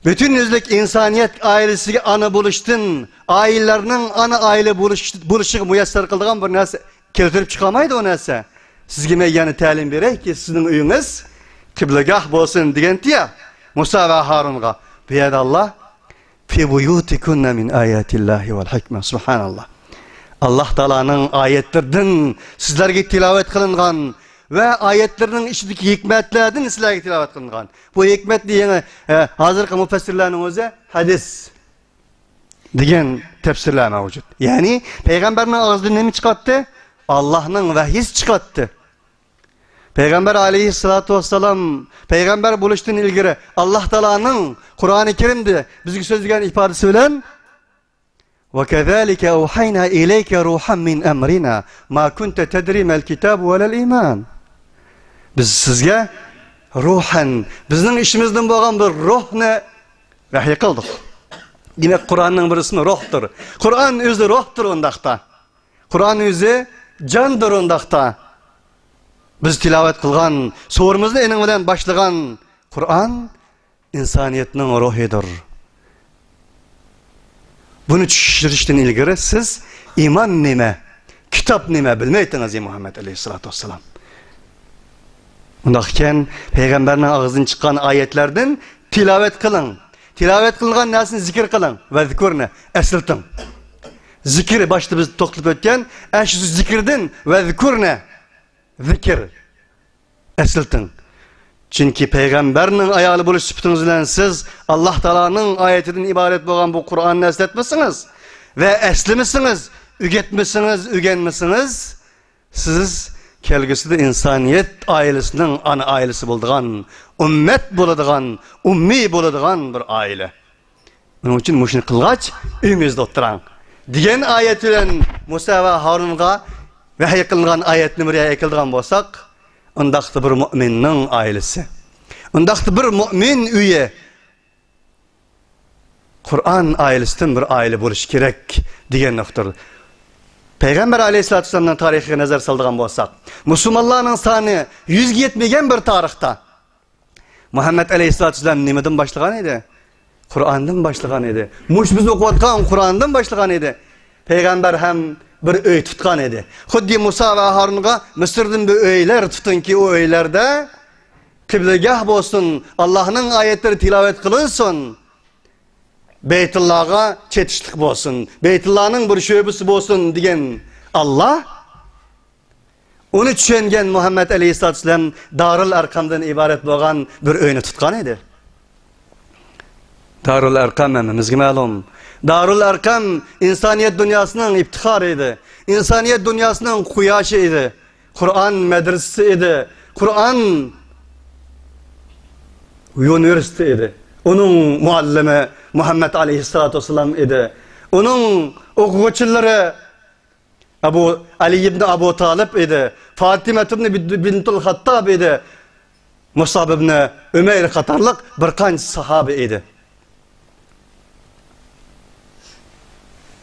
پۈتۈن يۈزلۈك ئىنسانىيەت ئائىلىسىگە ئانا بولۇشتىن، ئائىلىلەرنىڭ ئانا ئائىلە بولۇش-، بولۇشىغا مۇيەسسەر قىلىدىغان بىر نەرسە كەلتۈرۈپ چىقارمايدۇ ئۇ نەرسە. سىزگە مەن يەنە تەلىم بېرەيكى، سىزنىڭ ئۆيىڭىز قىبلىگاھ بولسۇن دېگەنتى يا مۇسا ۋە ھارۇنغا. بۇ يەردە ئاللا «فى بۇيۇتىكۇننە مىن ئاياتىللاھى ۋەل ھىكمە». سۇبھاناللا. ئاللا تائالانىڭ ئايەتلىرىدىن سىزلەرگە تىلاۋەت قىلىنغان ۋە ئايەتلىرىنىڭ ئىچىدىكى ھېكمەتلەردىن سىلەرگە تىلاۋەت قىلىنغان. بۇ ھېكمەتنى يەنە، ئە، ھازىرقى مۇپەسسىرلەرنىڭ ئۆزى ھەدىس دېگەن تەپسىرلەر مەۋجۇت. يەنى پەيغەمبەرنىڭ ئاغزىدىن نېمە چىقاتتى؟ ئاللاھنىڭ ۋەھيىسى چىقاتتى. پەيغەمبەر ئەلەيھىسسالاتۇ ۋەسسالام پەيغەمبەر بولۇشتىن ئىلگىرى ئاللاھ تائالانىڭ قۇرئانى كەرىمدە بىزگە سۆزلىگەن ئىپادىسى بىلەن، «وكذلك أوحينا إليك روحا من أمرنا ما كنت تدري ما الكتاب ولا الإيمان.» بىز سىزگە روھەن، بىزنىڭ ئىچىمىزدىن بولغان بىر روھنى ۋەھىي قىلدۇق. دېمەك، قۇرئاننىڭ بىر ئىسمى روھتۇر. قۇرئان ئۆزى روھتۇر ئۇنداقتا. قۇرئان ئۆزى جاندۇر ئۇنداقتا. بىز تىلاۋەت قىلغان، سورىمىزنى ئېنىڭ بىلەن باشلىغان قۇرئان ئىنسانىيەتنىڭ روھىدۇر. بۇنى چۈشىنىشتىن ئىلگىرى سىز ئىمان نېمە، كىتاب نېمە بىلمەيتىڭىز، ئەي مۇھەممەد ئەلەيھىسسالاتۇ ۋەسسالام. ئۇنداق ئىكەن، پەيغەمبەرنىڭ ئاغزىدىن چىققان ئايەتلەردىن تىلاۋەت قىلىڭ. تىلاۋەت قىلغان نەرسىنى زىكىر قىلىڭ. ۋەزكۇرنى ئەسلىتىڭ. زىكىر باشتا بىز توختىلىپ ئۆتكەن، ئەشۇ زىكىردىن ۋەزكۇرنى، زىكىر ئەسلىتىڭ. چۈنكى پەيغەمبەرنىڭ ئايالى بولۇش سۈپىتىڭىز بىلەن سىز ئاللاھ تائالانىڭ ئايىتىدىن ئىبارەت بولغان بۇ قۇرئاننى ئەسلەتمىسىڭىز ۋە ئەسلىمىسىڭىز، ئۆگەتمىسىڭىز، ئۆگەنمىسىڭىز، سىز كەلگۈسىدە ئىنسانىيەت ئائىلىسىنىڭ ئانا ئائىلىسى بولىدىغان، ئۈممەت بولىدىغان، ئۈممىي بولىدىغان بىر ئائىلە. ئۇنىڭ ئۈچۈن مۇشۇنى قىلغاچ، ئۆيىڭىزدە ئولتۇراڭ دېگەن ئايەت بىلەن مۇسا ۋە ھارۇنغا ۋەھىي قىلىنغان ئايەتنى بىر يەرگە ئەكېلىدىغان بولساق، ئۇنداقتا بىر مۆمىننىڭ ئائىلىسى، ئۇنداقتا بىر مۆمىن ئۆيى قۇرئان ئائىلىسىدىن بىر ئائىلە بولۇشى كېرەك دېگەن نۇقتىدۇر. پەيغەمبەر ئەلەيھىسسالاتۇ ۋەسسالامنىڭ تارىخىغا نەزەر سالىدىغان بولساق، مۇسۇلمانلارنىڭ سانى يۈزگە يەتمىگەن بىر تارىختا، مۇھەممەد ئەلەيھىسسالاتۇ ۋەسسالام نېمىدىن باشلىغان ئىدى؟ قۇرئاندىن باشلىغان ئىدى. مۇشۇ بىز ئوقۇۋاتقان قۇرئاندىن باشلىغان ئىدى. پەيغەمبەر ھەم بىر ئۆي تۇتقان ئىدى. خۇددى مۇسا ۋە ھارۇنغا مىسىردىن بىر ئۆيلەر تۇتۇڭكى، ئۇ ئۆيلەردە قىبلىگاھ بولسۇن، ئاللاھنىڭ ئايەتلىرى تىلاۋەت قىلىنسۇن، بەيتۇللاغا چېتىشلىق بولسۇن، بەيتۇللانىڭ بىر شۆبىسى بولسۇن دېگەن ئاللاھ، ئۇنى چۈشەنگەن مۇھەممەد ئەلەيھىسسالاتۇ ۋەسسالام دارۇل ئەرقەمدىن ئىبارەت بولغان بىر ئۆينى تۇتقان ئىدى. دارۇل ئەرقەم ھەممىمىزگە مەلۇم. دارۇل ئەرقەم ئىنسانىيەت دۇنياسىنىڭ ئىپتىخارى ئىدى. ئىنسانىيەت دۇنياسىنىڭ قۇياشى ئىدى. قۇرئان مەدرىسىسى ئىدى. قۇرئان ئۇنىۋېرسىتېتى ئىدى. ئۇنىڭ مۇئەللىمى مۇھەممەد ئەلەيھىسسالاتۇ ۋەسسالام ئىدى. ئۇنىڭ ئوقۇغۇچىلىرى ئەبۇ، ئەلى ئىبنى ئەبۇ تالىپ ئىدى، فاتىمەتۇ بىنتۇل خەتتاب ئىدى، مۇسئەب ئىبنى ئۈمەير قاتارلىق بىر قانچە ساھابە ئىدى.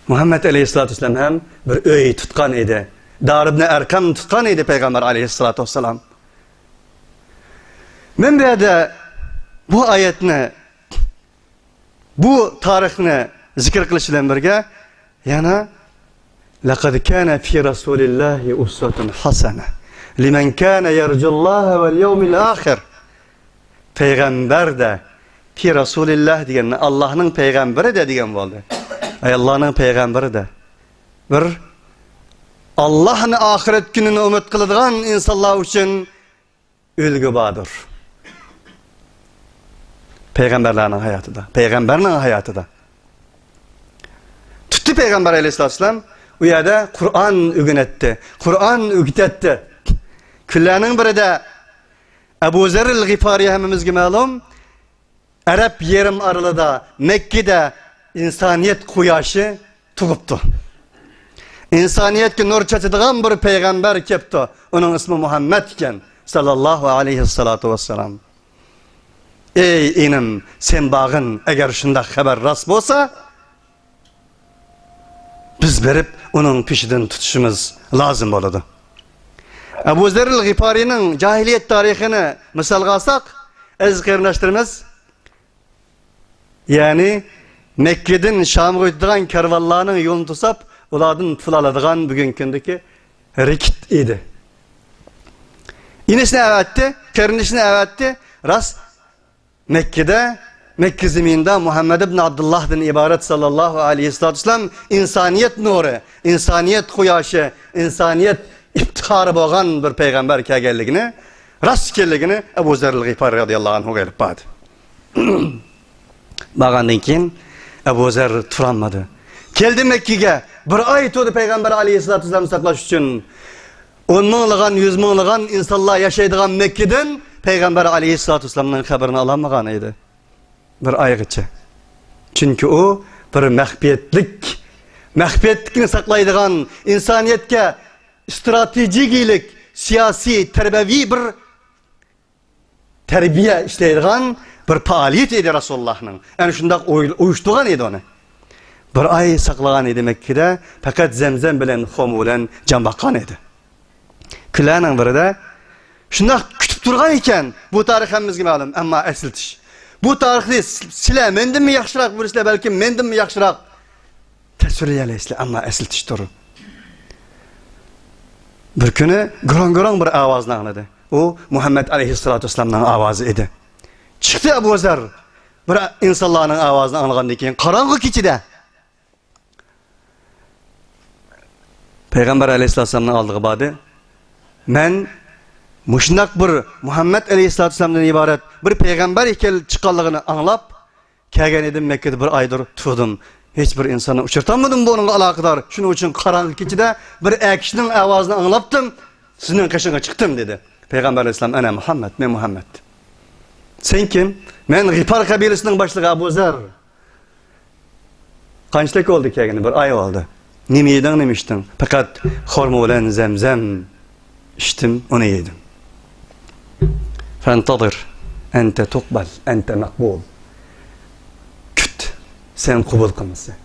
مۇھەممەد ئەلەيھىسسالاتۇ ۋەسسالام ھەم بىر ئۆي تۇتقان ئىدى. دار ئىبنى ئەرقەم تۇتقان ئىدى پەيغەمبەر ئەلەيھىسسالاتۇ ۋەسسالام. مەن بۇ يەردە بۇ ئايەتنى بۇ تارىخنى زىكىر قىلىش بىلەن بىرگە، يەنە «لقد كان في رسول الله أسوة حسنة لمن كان يرجو الله واليوم الآخر.» پەيغەمبەردە، «في رسول الله» دېگەندە، ئاللاھنىڭ پەيغەمبىرىدە دېگەن بولدى. ئەي ئاللاھنىڭ پەيغەمبىرىدە. بىر ئاللاھنى، ئاخىرەت كۈنىنى ئۈمىد قىلىدىغان ئىنسانلار ئۈچۈن ئۈلگە باردۇر. پەيغەمبەرلەرنىڭ ھاياتىدا، پەيغەمبەرنىڭ ھاياتىدا. تۇتتى پەيغەمبەر ئەلەيھىسسالام ئۇ يەردە قۇرئان ئۆگىنەتتى، قۇرئان ئۆگىتەتتى. كۈنلەرنىڭ بىرىدە ئەبۇ زەررىل غىپارى ھەممىمىزگە مەلۇم، ئەرەب يېرىم ئارىلىدا، مەككىدە ئىنسانىيەت قۇياشى تۇغۇپتۇ. ئىنسانىيەتكە نۇر چاچىدىغان بىر پەيغەمبەر كەپتۇ. ئۇنىڭ ئىسمى مۇھەممەد ئىكەن، ساللاللاھۇ ئەلەيھىسسالاتۇ ۋەسسالام. ئەي ئىنىم، سەن بارغىن، ئەگەر شۇنداق خەۋەر راست بولسا، بىز بېرىپ ئۇنىڭ پېشىدىن تۇتۇشىمىز لازىم بولىدۇ. ئەبۇ زەررىل غىپارىنىڭ جاھىلىيەت تارىخىنى مىسالغا ئالساق، ئەزىز قېرىنداشلىرىمىز، يەنى مەككىدىن شامغا ئۆتىدىغان كارۋانلارنىڭ يولىنى توساپ، ئۇلاردىن پۇل ئالىدىغان بۈگۈنكى كۈندىكى رىكىت ئىدى. ئىنىسىنى ئەۋەتتى، قېرىندىشىنى ئەۋەتتى. راست، مەككىدە، مەككە زېمىنىدا مۇھەممەد ئىبن ئابدۇللاھدىن ئىبارەت ساللاللاھۇ ئەلەيھى ۋەسسالام ئىنسانىيەت نۇرى، ئىنسانىيەت قۇياشى، ئىنسانىيەت ئىپتىخارى بولغان بىر پەيغەمبەر كەلگەنلىكىنى، راست ئىكەنلىكىنى ئەبۇ زەررىل غىپارى رازىياللاھۇ ئەنھۇغا ئېلىپ باردى. بارغاندىن كېيىن ئەبۇ زەر تۇرالمىدى. كەلدى مەككىگە، بىر ئاي تۇردى پەيغەمبەر ئەلەيھىسسالاتۇ ۋەسسالامنى ساقلاش ئۈچۈن. ئون مىڭلىغان، يۈز مىڭلىغان ئىنسانلار ياشايدىغان مەككىدىن پەيغەمبەر ئەلەيھىسسالاتۇ ۋەسسالامنىڭ خەۋىرىنى ئالالمىغان ئىدى. بىر ئايغىچە. چۈنكى ئۇ بىر مەخپىيەتلىك، مەخپىيەتلىكنى ساقلايدىغان، ئىنسانىيەتكە ئىستراتېگىيەلىك، سىياسىي، تەربىيەۋى بىر تەربىيە ئىشلەيدىغان بىر پائالىيەت ئىدى رەسۇلۇللاھنىڭ. ئەنە شۇنداق ئوي-، ئۇيۇشتۇرغان ئىدى ئۇنى. بىر ئاي ساقلىغان ئىدى مەككىدە، پەقەت زەمزەم بىلەن خۇرما بىلەن جان باققان ئىدى. كۈنلەرنىڭ بىرىدە شۇنداق كۈتۈپ تۇرغان ئىكەن، بۇ تارىخ ھەممىمىزگە مەلۇم، ئەمما ئەسلىتىش. بۇ تارىخنى سىلەر مەندىنمۇ ياخشىراق بىلىسىلەر، بەلكىم مەندىنمۇ ياخشىراق تەسۋىرلىيەلەيسىلەر، ئەمما ئەسلىتىشتۇر. بىر كۈنى گۇرۇڭ-گۇرۇڭ بىر ئاۋازنى ئاڭلىدى. ئۇ مۇھەممەد ئەلەيھىسسالاتۇ ۋەسسالامنىڭ ئاۋازى ئىدى. چىقتى ئەبۇ زەر. بىر ئىنسانلارنىڭ ئاۋازىنى ئاڭلىغاندىن كېيىن قاراڭغۇ كېچىدە پەيغەمبەر ئەلەيھىسسالامنىڭ ئالدىغا باردى. مەن مۇشۇنداق بىر مۇھەممەد ئەلەيھىسسالاتۇ ۋەسسالامدىن ئىبارەت بىر پەيغەمبەر ئىكەن چىققانلىقىنى ئاڭلاپ، كەلگەن ئىدىم، مەككىدە بىر ئايدۇر تۇردۇم. ھېچ بىر ئىنساننى ئۇچرىتالمىدىم بۇنىڭغا ئالاقىدار. شۇنىڭ ئۈچۈن قاراڭغۇ كېچىدە بىر ئەر كىشىنىڭ ئاۋازىنى ئاڭلاپتىم، سىزنىڭ قېشىڭغا چىقتىم، دېدى. پەيغەمبەر ئەلەيھىسسالام، ئەنە مۇھەممەد، مەن مۇھەممەد. سەن كىم؟ مەن غىپار قەبىلىسىنىڭ باشلىقى ئەبۇ زەر. قانچىلىك بولدى كەلگىنى؟ بىر ئاي بولدى. نېمە يېدىڭ، نېمە ئىچتىڭ؟ پەقەت خورما بىلەن زەمزەم ئىچتىم، ئۇنى يېدىم. فانتظر، أنت تقبل، أنت مقبول. كۈت، سەن قوبۇل قىلىنىسەن.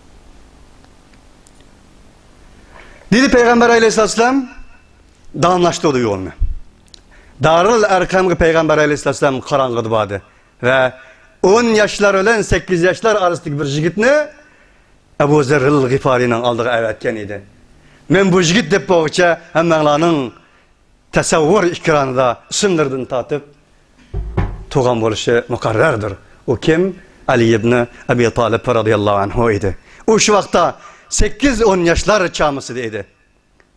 دېدى پەيغەمبەر ئەلەيھىسسالام، داۋاملاشتۇردى يولنى. دارىل ئەرقەمگە پەيغەمبەر ئەلەيھىسسالام قاراڭغۇدا باردى ۋە ئون ياشلار بىلەن سەككىز ياشلار ئارىسىدىكى بىر يىگىتنى ئەبۇ زەررىل غىفارىنىڭ ئالدىغا ئەۋەتكەن ئىدى. مەن بۇ يىگىت دەپ بولغۇچە ھەممەڭلارنىڭ تەسەۋۋۇر ئېكرانىدا ئىسىملىرىدىن تارتىپ تۇغان بولۇشى مۇقەررەردۇر. ئۇ كىم؟ ئەلى ئىبنى ئەبى تالىپ رازىياللاھۇ ئەنھۇ ئىدى. ئۇ شۇ ۋاقىتتا سەككىز ئون ياشلار چامىسىدا ئىدى.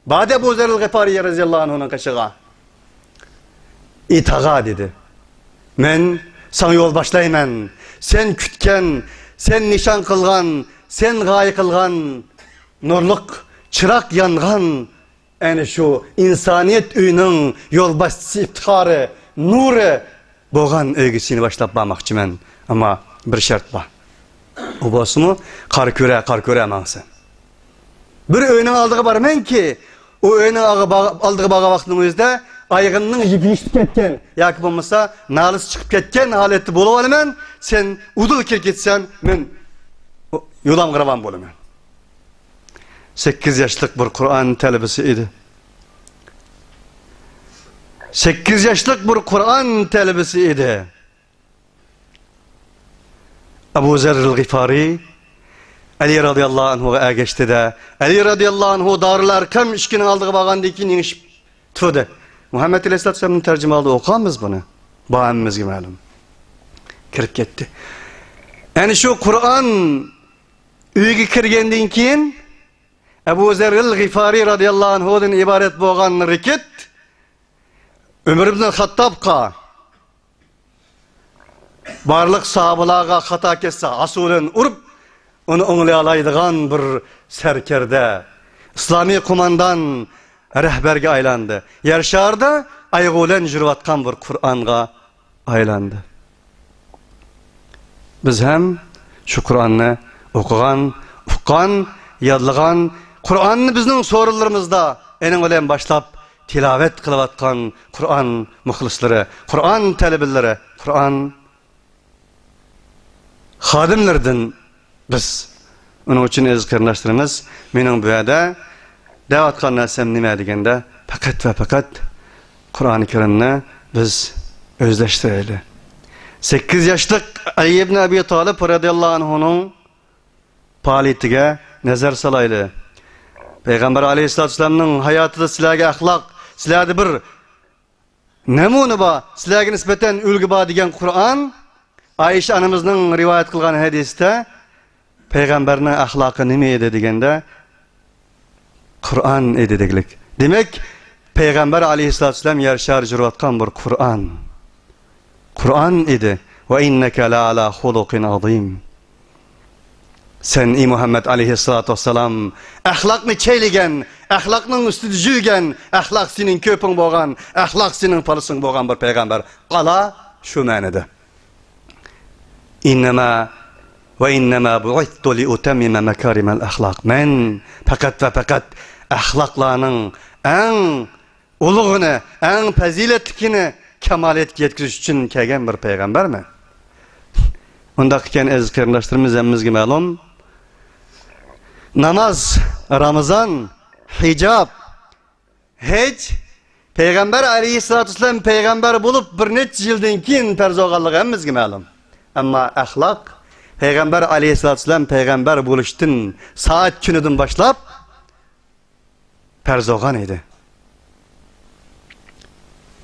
باردى ئەبۇ زەررىل غىپارى رازىياللاھۇ ئەنھۇنىڭ قېشىغا. ئېي تاغا، دېدى. مەن ساڭا يول باشلايمەن. سەن كۈتكەن، سەن نىشان قىلغان، سەن غايە قىلغان نۇرلۇق چىراغ يانغان، ئەنە شۇ ئىنسانىيەت ئۆيىنىڭ يولباشچىسى، ئىپتىخارى، نۇرى بولغان ئۆيگە سېنى باشلاپ بارماقچىمەن. ئەمما بىر شەرت بار. ئۇ بولسىمۇ قارا كۆرە، قارا كۆرە ماڭسەن. بىر ئۆينىڭ ئالدىغا بارىمەنكى، ئۇ ئۆينىڭ ئاغا-، باغ-، ئالدىغا بارغان ۋاقتىنىڭ ئۆزىدە ئايىغىمنىڭ يىپى يېشىلىپ كەتكەن ياكى بولمىسا نالىسى چىقىپ كەتكەن ھالەتتە بولۇۋالىمەن. سەن ئۇدۇل كىرىپ كېتىسەن، مەن يولۇمغا راۋان بولىمەن. سەككىز ياشلىق بىر قۇرئان تەلىبىسى ئىدى. سەككىز ياشلىق بىر قۇرئان تەلىبىسى ئىدى. ئەبۇ زەررىل غىفارى ئەلى رازىياللاھۇ ئەنھۇغا ئەگەشتى-دە، ئەلى رازىياللاھۇ ئەنھۇ دارىل ئەرقەم ئىشىكىنىڭ ئالدىغا بارغاندىن كېيىن يېڭىشىپ تۇردى. مۇھەممەد ئەلەيھىسسالاتۇ ۋەسسالامنىڭ تەرجىمىھالىدا ئوقۇغانمىز بۇنى. بار ھەممىمىزگە مەلۇم. كىرىپ كەتتى. ئەنە شۇ قۇرئان ئۆيگە كىرگەندىن كېيىن ئەبۇ زەررىل غىفارى رازىياللاھۇ ئەنھۇدىن ئىبارەت بولغان رىكىت ئۆمەر ئىبن خەتتابقا، بارلىق ساھابىلارغا خاتا كەتسە ئاسۇ بىلەن ئۇرۇپ، ئۇنى ئوڭلىيالايدىغان بىر سەركەردە، ئىسلامىي قوماندان، رەھبەرگە ئايلاندى. يەر شارىدا ئايىغى بىلەن يۈرۈۋاتقان بىر قۇرئانغا ئايلاندى. بىز ھەم شۇ قۇرئاننى ئوقۇغان، ئۇققان، يادلىغان، قۇرئاننى بىزنىڭ سورۇنلىرىمىزدا ئېنىڭ بىلەن باشلاپ تىلاۋەت قىلىۋاتقان قۇرئان مۇخلىسلىرى، قۇرئان تەلىبىلىرى، قۇرئان خادىملىرىدىن بىز. ئۇنىڭ ئۈچۈن، ئەزىز قېرىنداشلىرىمىز، مېنىڭ بۇ يەردە دەۋاتقان نەرسەم نېمە دېگەندە، پەقەت ۋە پەقەت قۇرئانى كەرىمنى بىز ئۆزلەشتۈرەيلى. سەككىز ياشلىق ئەلى ئىبن ئەبى تالىپ رەزىياللاھۇ ئەنھۇنىڭ پائالىيىتىگە نەزەر سالايلى. پەيغەمبەر ئەلەيھىسسالاتۇ ۋەسسالامنىڭ ھاياتىدا سىلەرگە ئەخلاق، سىلەردە بىر نەمۇنە بار، سىلەرگە نىسبەتەن ئۈلگە بار دېگەن قۇرئان، ئائىشە ئانىمىزنىڭ رىۋايەت قىلغان ھەدىسىدە پەيغەمبەرنىڭ ئەخلاقى نېمە ئىدى دېگەندە، قۇرئان ئىدى دېگۈلۈك. دېمەك، پەيغەمبەر ئەلەيھىسسالاتۇ ۋەسسالام يەر شارى يۈرۈۋاتقان بىر قۇرئان. قۇرئان ئىدى. «ۋە ئىننەكە لەئەلا خۇلۇقىن ئازىم.» سەن، ئى مۇھەممەد ئەلەيھىسسالاتۇ ۋەسسالام، ئەخلاقنى چەيلىگەن، ئەخلاقنىڭ ئۈستىدە يۈرگەن، ئەخلاق سېنىڭ كۆپۈڭ بولغان، ئەخلاق سېنىڭ پالىسىڭ بولغان بىر پەيغەمبەر. ئالا شۇ مەنىدە. «ئىننەما ۋە ئىننەما بۇئىستۇ لىئۇتەممىمە مەكارىمەل ئەخلاق.» مەن پەقەت ۋە پەقەت ئەخلاقلارنىڭ ئەڭ ئۇلۇغىنى، ئەڭ پەزىلەتلىكىنى كامالىيەتكە يەتكۈزۈش ئۈچۈن كەلگەن بىر پەيغەمبەرمەن. ئۇنداق ئىكەن، ئەزىز قېرىنداشلىرىمىز، ھەممىمىزگە مەلۇم، ناماز، رامىزان، ھىجاب، ھەج پەيغەمبەر ئەلەيھىسسالاتۇ ۋەسسالام پەيغەمبەر بولۇپ بىر نەچچە يىلدىن كېيىن پەرز بولغانلىقى ھەممىمىزگە مەلۇم. ئەمما ئەخلاق پەيغەمبەر ئەلەيھىسسالاتۇ ۋەسسالام پەيغەمبەر بولۇشتىن سائەت كۈنىدىن باشلاپ پەرز بولغان ئىدى.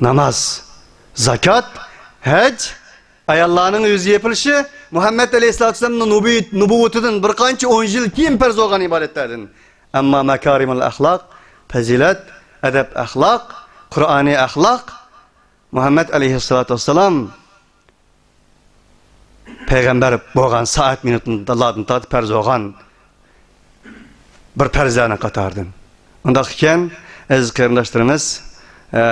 ناماز، زاكات، ھەج، ئاياللارنىڭ يۈزى يېپىلىشى مۇھەممەد ئەلەيھىسسالاتۇ ۋەسسالامنىڭ نۇبۇ-، نۇبۇۋۋىتىدىن بىر قانچە ئون يىل كېيىن پەرز بولغان ئىبادەتلەردىن. ئەمما ماكارىمۇل ئەخلاق، پەزىلەت، ئەدەپ ئەخلاق، قۇرئانىي ئەخلاق، مۇھەممەد ئەلەيھىسسالاتۇ ۋەسسالام پەيغەمبەر بولغان سائەت مىنۇتتىن تارتىپ پەرز بولغان بىر پەرزلەرنىڭ قاتارىدىن. ئۇنداق ئىكەن، ئەزىز قېرىنداشلىرىمىز، ئە،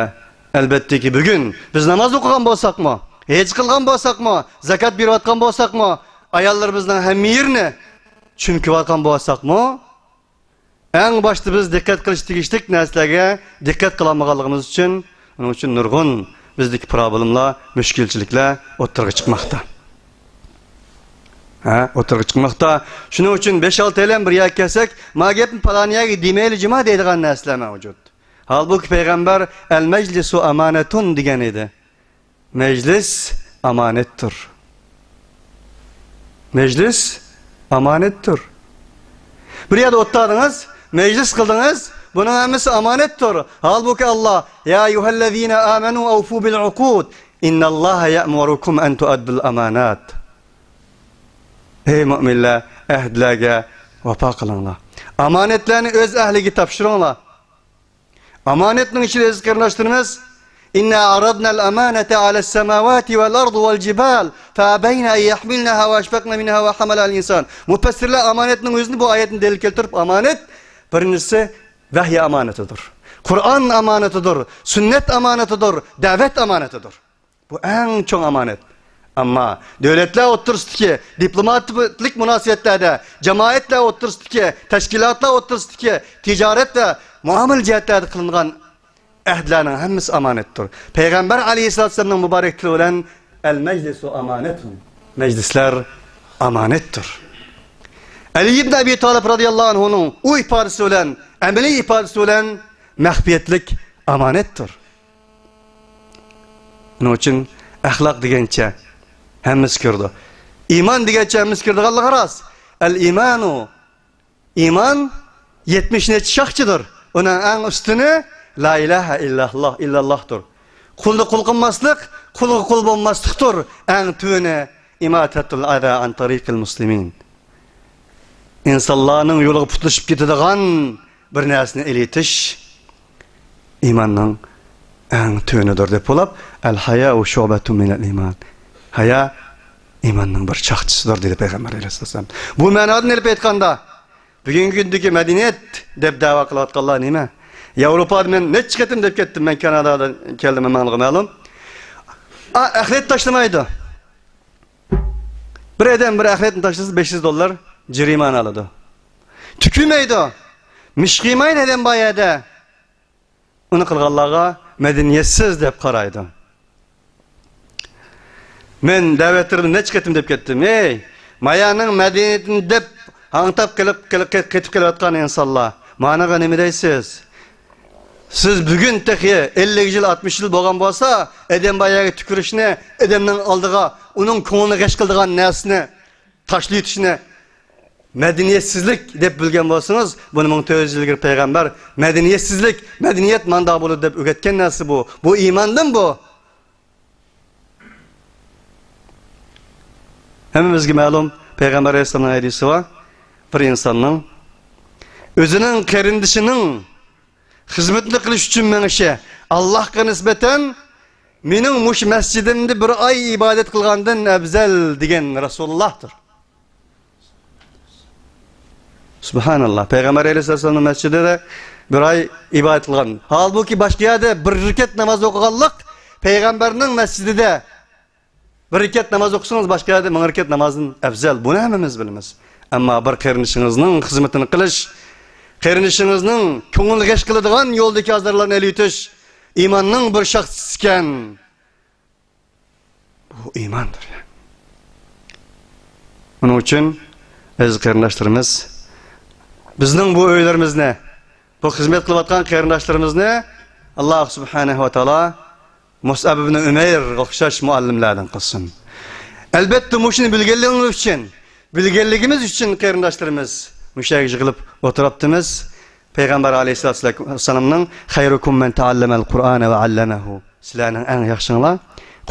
ئەلبەتتىكى، بۈگۈن بىز ناماز ئوقۇغان بولساقمۇ، ھەج قىلغان بولساقمۇ، زاكات بېرىۋاتقان بولساقمۇ، ئاياللىرىمىزنىڭ ھەممە يېرىنى چۈمكىۋاتقان بولساقمۇ، ئەڭ باشتا بىز دىققەت قىلىش تېگىشلىك نەرسىلەرگە دىققەت قىلالمىغانلىقىمىز ئۈچۈن، ئۇنىڭ ئۈچۈن نۇرغۇن بىزدىكى پروبلېمىلار، مۈشكۈلچىلىكلەر ئوتتۇرىغا چىقماقتا. ھە، ئوتتۇرىغا چىقماقتا. شۇنىڭ ئۈچۈن بەش-ئالتەيلەن بىر يەرگە كەلسەك، ما گەپنى پالان يەرگە دېمەيلى جۇما دەيدىغان نەرسىلەر مەۋجۇت. ھالبۇكى پەيغەمبەر «ئەل مەجلىسۇ ئامانەتۇن» دېگەن ئىدى. مەجلىس ئامانەتتۇر. مەجلىس ئامانەتتۇر. بىر يەردە ئولتۇردىڭىز، مەجلىس قىلدىڭىز، بۇنىڭ ھەممىسى ئامانەتتۇر. ھالبۇكى، ئاللا: «يا ئەييۇھەللەزىنە ئامەنۇ ئەۋفۇ بىل ئۇقۇد، ئىنناللاھە يەئمۇرۇكۇم ئەن تۇئەددۇل ئامانات.» ئەي مۆمىنلەر، ئەھدىلەرگە ۋاپا قىلىڭلار. ئامانەتلەرنى ئۆز ئەھلىگە تاپشۇرۇڭلار. ئامانەتنىڭ ئىچىدە، ئەزىز قېرىنداشلىرىمىز، «ئىننا ئەرەدنەل ئامانەتە ئەلەس سەماۋاتى ۋەل ئەرزى ۋەل جىبال فەئەبەينە ئەن يەھمىلنەھا ۋەئەشفەقنە مىنھا ۋەھەمەلەھەل ئىنسان.» مۇپەسسىرلەر ئامانەتنىڭ ئۆزىنى بۇ ئايەتنى دەلىل كەلتۈرۈپ، ئامانەت، بىرىنچىسى، ۋەھىي ئامانىتىدۇر، قۇرئان ئامانىتىدۇر، سۈننەت ئامانىتىدۇر، دەۋەت ئامانىتىدۇر. بۇ ئەڭ چوڭ ئامانەت. ئەمما دۆلەتلەر ئوتتۇرىسىدىكى دىپلوماتىك مۇناسىۋەتلەردە، جامائەتلەر ئوتتۇرىسىدىكى، تەشكىلاتلار ئوتتۇرىسىدىكى تىجارەت ۋە مۇئامىلە جەھەتلەردە قىلىنغان ئەھدىلەرنىڭ ھەممىسى ئامانەتتۇر. پەيغەمبەر ئەلەيھىسسالاتۇ ۋەسسالامنىڭ مۇبارەك تىلى بىلەن، «ئەل مەجلىسۇ ئامانەتۇن.» مەجلىسلەر ئامانەتتۇر. ئەلى ئىبن ئەبى تالىپ رازىياللاھۇ ئەنھۇنىڭ ئۇ ئىپادىسى بىلەن، ئەمەلىي ئىپادىسى بىلەن، مەخپىيەتلىك ئامانەتتۇر. ئۇنىڭ ئۈچۈن ئەخلاق دېگەنچە ھەممىسى كىرىدۇ. ئىمان دېگەنچە ھەممىسى كىرىدىغانلىقى راست. ئەل ئىمانۇ، ئىمان يەتمىش نەچچە شاخچىدۇر. ئۇنىڭ ئەڭ ئۈستۈنى لا ئىلاھە ئىللاللاھ، ئىللاللاھتۇر. قۇلنى قۇل قىلماسلىق، قۇلغا قۇل بولماسلىقتۇر. ئەڭ تۆۋىنى ئىماتەتۇل ئەزا ئەن تەرىقىل مۇسلىمىن. ئىنسانلارنىڭ يولىغا پۇتلىشىپ كېتىدىغان بىر نەرسىنى ئېلىۋېتىش ئىماننىڭ ئەڭ تۆۋىنىدۇر دەپ بولۇپ، «ئەل ھاياۇ شۇبەتۇن مىنەل ئىمان.» ھايا ئىماننىڭ بىر چاقچىسىدۇر، دېدى پەيغەمبەر ئەلەيھىسسالام. بۇ مەنادىن ئېلىپ ئېيتقاندا، بۈگۈنكى كۈندىكى مەدەنىيەت دەپ دەۋا قىلىۋاتقانلار نېمە؟ ياۋروپادا مەن نەچچە قېتىم دەپ كەتتىم، مەن كانادادىن كەلدىم، ھەممىڭلارغا مەلۇم. ئا، ئەخلەت تاشلىمايدۇ. بىر ئادەم بىر ئەخلەتنى تاشلىسا، بەش يۈز دوللار جەرىمانە ئالىدۇ. تۈكۈرمەيدۇ. مىشقىرمايدۇ ئادەم بار يەردە. ئۇنى قىلغانلارغا مەدەنىيەتسىز دەپ قارايدۇ. مەن دەۋەتلىرىمدە نەچچە قېتىم دەپ كەتتىم. ئەي، مايانىڭ مەدەنىيىتىنى دەپ ھاڭتاپ قېلىپ، قېلىپ، قېتىپ كېلىۋاتقان ئىنسانلار، مانىغا نېمە دەيسىز؟ سىز بۈگۈن تېخى ئەللىك يىل، ئاتمىش يىل بولغان بولسا، ئادەم بار يەرگە تۈكۈرۈشنى، ئادەمنىڭ ئالدىغا ئۇنىڭ كۆڭلىنى غەش قىلىدىغان نەرسىنى تاشلىۋېتىشنى مەدەنىيەتسىزلىك دەپ بىلگەن بولسىڭىز، بۇنى مىڭ تۆت يۈز يىل ئىلگىرى پەيغەمبەر مەدەنىيەتسىزلىك، مەدەنىيەت مانداق بولىدۇ دەپ ئۆگەتكەن نەرسە بۇ. بۇ ئىماندىن بۇ. ھەممىمىزگە مەلۇم، پەيغەمبەر ئەلەيھىسسالامنىڭ ھەدىسى بار. بىر ئىنساننىڭ ئۆزىنىڭ قېرىندىشىنىڭ خىزمىتىنى قىلىش ئۈچۈن مېڭىشى ئاللاھقا نىسبەتەن مېنىڭ مۇشۇ مەسچىدىمدە بىر ئاي ئىبادەت قىلغاندىن ئەۋزەل دېگەن رەسۇلۇللاھتۇر. سۇبھاناللا، پەيغەمبەر ئەلەيھىسسالامنىڭ مەسچىدىدە بىر ئاي ئىبادەت قىلغان. ھالبۇكى، باشقا يەردە بىر رەكەت ناماز ئوقۇغانلىق پەيغەمبەرنىڭ مەسچىدىدە بىر رەكەت ناماز ئوقۇسىڭىز، باشقا يەردە مىڭ رەكەت نامازدىن ئەۋزەل. بۇنى ھەممىمىز بىلىمىز. ئەمما بىر قېرىندىشىڭىزنىڭ خىزمىتىنى قىلىش، قېرىندىشىڭىزنىڭ كۆڭلىگە ئىش قىلىدىغان يولدىكى ئازارلارنى ئېلىۋېتىش ئىماننىڭ بىر شاخسىسى ئىكەن. بۇ ئىماندۇر. ئۇنىڭ ئۈچۈن، ئەزىز قېرىنداشلىرىمىز، بىزنىڭ بۇ ئۆيلىرىمىزنى، بۇ خىزمەت قىلىۋاتقان قېرىنداشلىرىمىزنى ئاللاھ سۇبھانەھۇ ۋە تائالا مۇسئەب ئىبنى ئۇمەيرغا ئوخشاش مۇئەللىملەردىن قىلسۇن. ئەلبەتتە، مۇشۇنى بىلگەنلىكىمىز ئۈچۈن، بىلگەنلىكىمىز ئۈچۈن، قېرىنداشلىرىمىز، مۇشۇ يەرگە يىغىلىپ ئولتۇرۇپتىمىز. پەيغەمبەر ئەلەيھىسسالاتۇ ۋەسسالامنىڭ «خەيرۇكۇم مەن تەئەللەمەل قۇرئانە ۋە ئەللەمەھۇ». سىلەرنىڭ ئەڭ ياخشىڭلار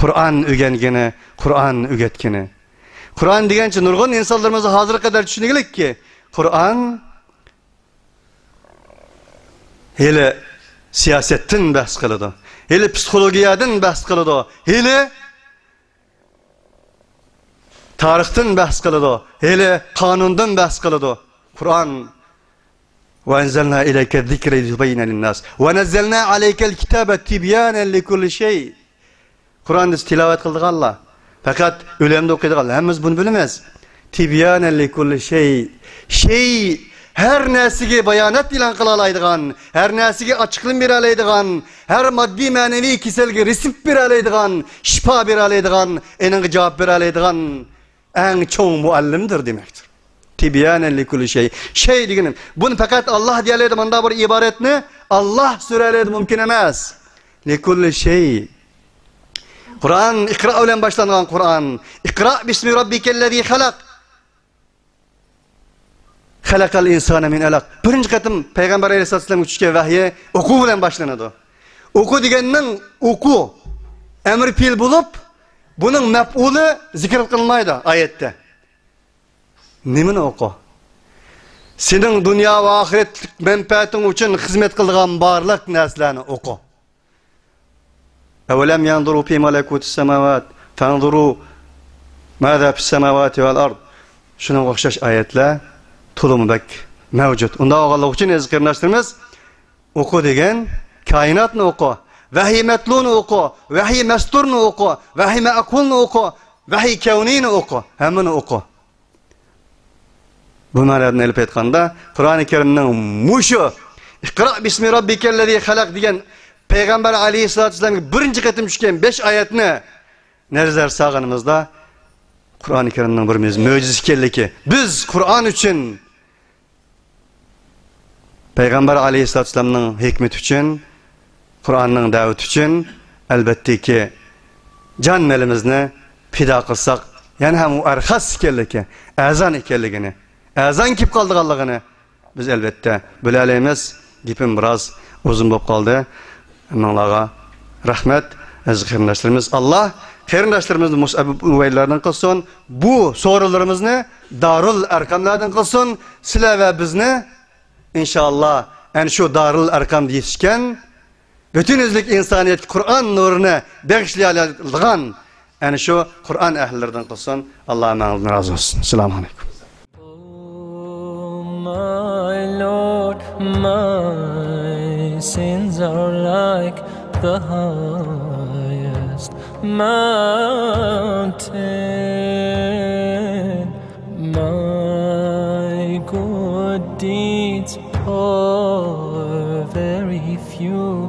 قۇرئان ئۆگەنگىنى، قۇرئان ئۆگەتكىنى. قۇرئان دېگەنچە، نۇرغۇن ئىنسانلىرىمىز ھازىرغا قەدەر چۈشىنىگلىككى، قۇرئان ھېلى سىياسەتتىن بەھس قىلىدۇ، ھېلى پسىخولوگىيەدىن بەھس قىلىدۇ، ھېلى تارىختىن بەھس قىلىدۇ، ھېلى قانۇندىن بەھس قىلىدۇ. قۇرئان، «وأنزلنا إليك الذكر لتبين للناس ونزلنا عليك الكتاب تبيانا لكل شيء». قۇرئاننى بىز تىلاۋەت قىلىدىغانلار، پەقەت ئۆلەمدە ئوقۇيدىغانلار، ھەممىمىز بۇنى بىلىمىز. «تبيانا لكل شيء». شەي، ھەر نەرسىگە بايانات ئېلان قىلالايدىغان، ھەر نەرسىگە ئاچىقلىما بېرەلەيدىغان، ھەر ماددىي مەنىۋى كېسەلگە رېتسېپت بېرەلەيدىغان، شىپا بېرەلەيدىغان، ئېنىڭغا جاۋاب بېرەلەيدىغان ئەڭ چوڭ مۇئەللىمدۇر دېمەكتۇر. تبيانا لكل شيء. شەي دېگىنىم، بۇنى پەقەت ئاللاھ دېيەلەيدۇ، مۇنداق بىر ئىبارەتنى ئاللاھ سۈرەلەيدۇ، مۇمكىن ئەمەس. لكل شيء. قۇرئان ئىقرا بىلەن باشلانغان قۇرئان. «اقرأ باسم ربك الذي خلق. خلق الإنسان من علق». بىرىنچى قېتىم پەيغەمبەر ئەلەيھىسسالاتۇ ۋەسسالامغا چۈشكەن ۋەھيى ئوقۇ بىلەن باشلىنىدۇ. ئوقۇ دېگەننىڭ ئوقۇ ئەمر پېئىل بولۇپ، بۇنىڭ مەپئۇلى زىكىر قىلىنمايدۇ ئايەتتە. نېمىنى ئوقۇ؟ سېنىڭ دۇنيا ۋە ئاخىرەتلىك مەنپەئەتىڭ ئۈچۈن خىزمەت قىلىدىغان بارلىق نەرسىلەرنى ئوقۇ. «أولم ينظروا في ملكوت السماوات فينظروا ماذا في السماوات والأرض». شۇنىڭغا ئوخشاش ئايەتلەر تولىمۇ بەك مەۋجۇت. ئۇنداق بولغانلىقى ئۈچۈن، ئەزىز قېرىنداشلىرىمىز، ئوقۇ دېگەن كائىناتنى ئوقۇ، ۋەھىي مەتلۇنى ئوقۇ، ۋەھىي مەستۇرنى ئوقۇ، ۋەھىي مەئقۇلنى ئوقۇ، ۋەھىي كەۋنىينى ئوقۇ، ھەممىنى ئوقۇ. بۇ مەنىدىن ئېلىپ ئېيتقاندا، قۇرئانى كەرىمنىڭ مۇشۇ «اقرأ باسم ربك الذي خلق» دېگەن پەيغەمبەر ئەلەيھىسسالاتۇ ۋەسسالامغا بىرىنچى قېتىم چۈشكەن بەش ئايەتنى نەزەر سالغىنىمىزدا، قۇرئانى كەرىمنىڭ بىر مۆ-، مۆجىزىسى ئىكەنلىكى، بىز قۇرئان ئۈچۈن، پەيغەمبەر ئەلەيھىسسالاتۇ ۋەسسالامنىڭ ھېكمىتى ئۈچۈن، قۇرئاننىڭ دەۋىتى ئۈچۈن، ئەلۋەتتىكى، جان مېلىمىزنى پىدا قىلساق، يەنە ھەم ئۇ ئەرخەس ئىكەنلىكى، ئەرزان ئىكەنلىكىنى، ئەرزان كېلىپ قالىدىغانلىقىنى بىز ئەلۋەتتە بىلەلەيمىز. گېپىم بىراز ئۇزۇن بولۇپ قالدى. ھەممىڭلارغا رەھمەت، ئەزىز قېرىنداشلىرىمىز. ئاللا قېرىنداشلىرىمىزنى مۇسئەب ئۇمەيرلاردىن قىلسۇن. بۇ سورۇنلىرىمىزنى دارۇل ئەرقەملەردىن قىلسۇن. سىلەر ۋە بىزنى، ئىنشائاللا، ئەنە شۇ دارۇل ئەرقەمدە يېتىشكەن، پۈتۈن يۈزلۈك ئىنسانىيەتكە قۇرئان نۇرىنى بېغىشلىيالىغان ئەنە شۇ قۇرئان ئەھلىلىرىدىن قىلسۇن. ئاللا ھەممىڭىزدىن رازى بولسۇن. ئەسسالامۇ ئەلەيكۇم. Oh, my Lord, my sins are like the highest mountain. My good deeds are very few.